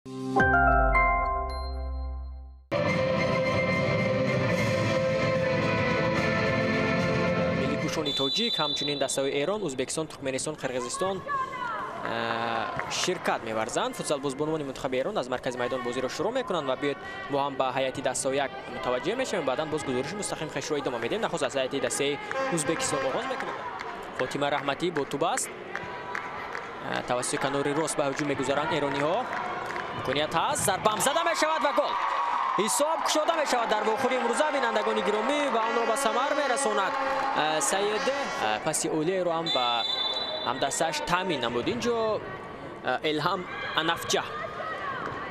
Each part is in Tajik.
Миллипӯшони тоҷик, ҳамчунин дастаҳои Эрон, Ӯзбекистон, Туркманистон, Қирғизистон ширкат меварзанд. Футзалбозбонувони мунтахаби Эрон аз маркази майдон бозиро шурӯъ мекунанд ва биёед мо ҳам ба ҳайати дастаҳо як мутаваҷҷеҳ мешавем. Баъдан боз гузориши мустақим хешро идома медиҳем. Нахуст аз ҳайати дастаи Ӯзбекистон оғоз мекунем. Фотима Раҳматӣ бо туб аст. Тавассути канори рост ба ҳуҷум мегузаранд эрониҳо. Имконият ҳаст, зарба ҳам зада мешавад ва гол. Ҳисоб кушода мешавад дар вохӯри имрӯза, бинандагони гиромӣ, ва онро ба самар мерасонад Саиде. Паси олиеро ҳам ба ҳамдастааш таъмин намуд. Инҷо Элҳам Анафҷа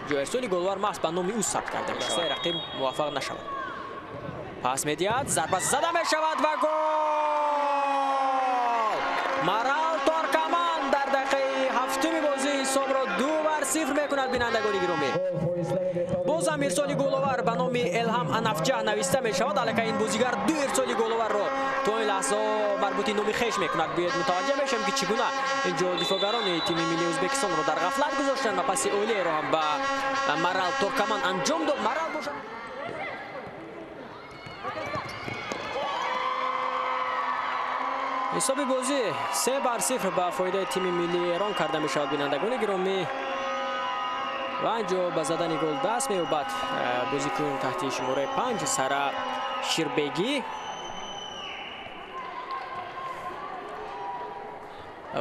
ҷо ирсоли голвар маҳз ба номи ӯ сабт карда мешавад. Рақиб муваффақ нашавад. Пас медиҳад, зарба зада мешавад ва гол! Марал Торкаман дар дақиқаи ҳафтуми бозӣ ҳисобро 2-0 мекунад, бинандагони гиромӣ. Боз ҳам ирсоли головар ба номи Элҳам Анафҷа нависта мешавад. Аллакай ин бозигар ду ирсоли головарро то ин лаҳза марбути номи хеш мекунад. Биёед мутаваҷҷеҳ мешавем, ки чӣ гуна инҷо дифоъгарони тими миллии Ӯзбекистонро дар ғафлат гузоштанд ва паси олиеро ҳам ба Марал Торкаман анҷом дод. Марал бошад ҳисоби бозӣ 3-0 ба фоидаи тими миллии Эрон карда мешавад, бинандагони гиромӣ. Ва инҷо ба задани гол даст меёбад бозикун таҳти шумораи 5 Сара Ширбегӣ.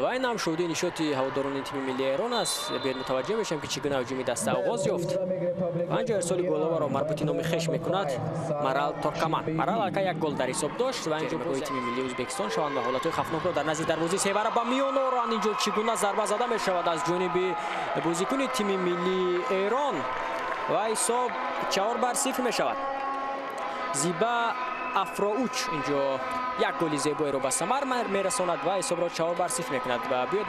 Ва ин ҳам шоҳиди нишоти ҳаводорони тими миллии Эрон аст. Биёед мутаваҷҷеҳ мешавем, ки чӣ гуна ҳуҷуми даста оғоз ёфт. Ва инҷо ирсоли головаро марбути номи хеш мекунад Марал Торкаман. Марал аллакай як гол дар ҳисоб дошт ва инҷо бозии тими миллии Ӯзбекистон шаванд ва ҳолатҳои хавфнокро дар назди дарвозаи Севара ба миён оранд. Инҷо чӣ гуна зарба зада мешавад аз ҷониби бозикуни тими миллии Эрон ва ҳисоб 4-0 мешавад. Зиба Афроуч инҷо як голи зебоеро ба самар мерасонад ва ҳисобро 4-0 мекунад. Ва биёед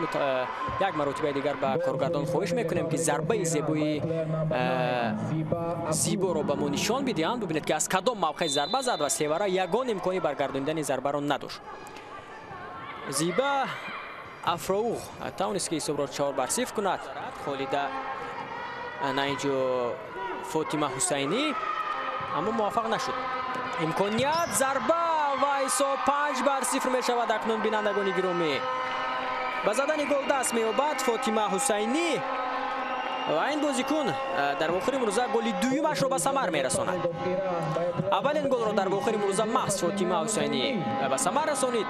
як маротибаи дигар ба коргардон хоҳиш мекунем, ки зарбаи зебои зиборо ба мо нишон бидиҳанд. Бибинед, ки аз кадом мавқеъ зарба зад ва Севара ягон имкони баргардонидани зарбаро надошт. Зиба Афроуғ тавонист, ки ҳисобро 4-0 кунад. Холида на инҷо Фотима Ҳусайнӣ, аммо муваффақ нашуд. Имконият, зарба ва ҳисоб 5-0 мешавад. Акнун, бинандагони гиромӣ, ба задани гол даст меёбад Фотима Ҳусайнӣ ва ин бозикун дар вохӯри имрӯза голи дуюмашро ба самар мерасонад. Аввалин голро дар вохӯри имрӯза маҳз Фотима Ҳусайнӣ ба самар расонид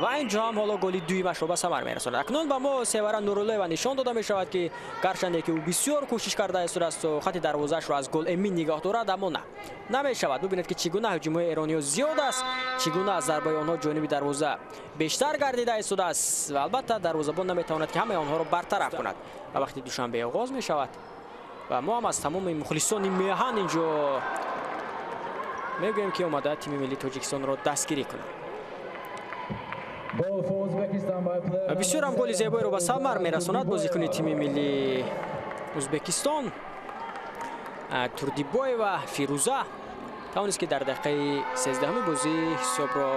ва инҷо ҳам ҳоло голи дуюмашро ба самар мерасонад. Акнун ба мо Севара Нуруллоева нишон дода мешавад, ки гарчанде ки ӯ бисёр кӯшиш карда истодааст, хати дарвозаашро аз гол эмин нигоҳ дорад, аммо на намешавад. Бубинед, ки чӣ гуна ҳуҷумҳои эрониҳо зиёд аст, чӣ гуна аз зарбаи онҳо ҷониби дарвоза бештар гардида истодааст ва албатта дарвозабон наметавонад, ки ҳамаи онҳоро бартараф кунад. Ва вақти душанбе оғоз мешавад ва мо ҳам аз тамоми мухлисони меҳан инҷо мегӯем, ки омада тими миллии Тоҷикистонро дастгирӣ кунад. Бисёр ҳам голи зебоеро ба самар мерасонад бозикуни тими миллии Ӯзбекистон Турдибоева Фирӯза тавонист, ки дар дақиқаи 13-уми бозӣ ҳисобро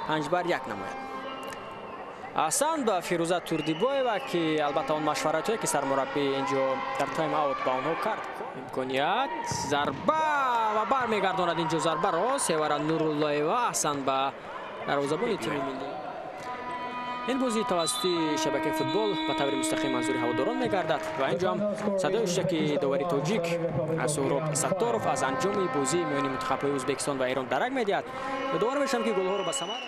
5-1 намояд. Аҳсан ба Фирӯза Турдибоева, ки албатта он машваратҳое, ки сармураббӣ инҷо дар тайм аут ба онҳо кард. Имконият, зарба ва бармегардонад инҷо зарбаро Севара Нуруллоева. Аҳсан ба дарвозабони тими миллӣ. Ин бозӣ тавассути шабакаи футбол ба таври мустақим манзури ҳаводорон мегардад ва инҷо ҳам садои шаки довари тоҷик Суҳроб Сатторов аз анҷоми бозии миёни мунтахабҳои Ӯзбекистон ва Эрон дарак медиҳад. Ёдовар мешавам, ки голҳоро ба самар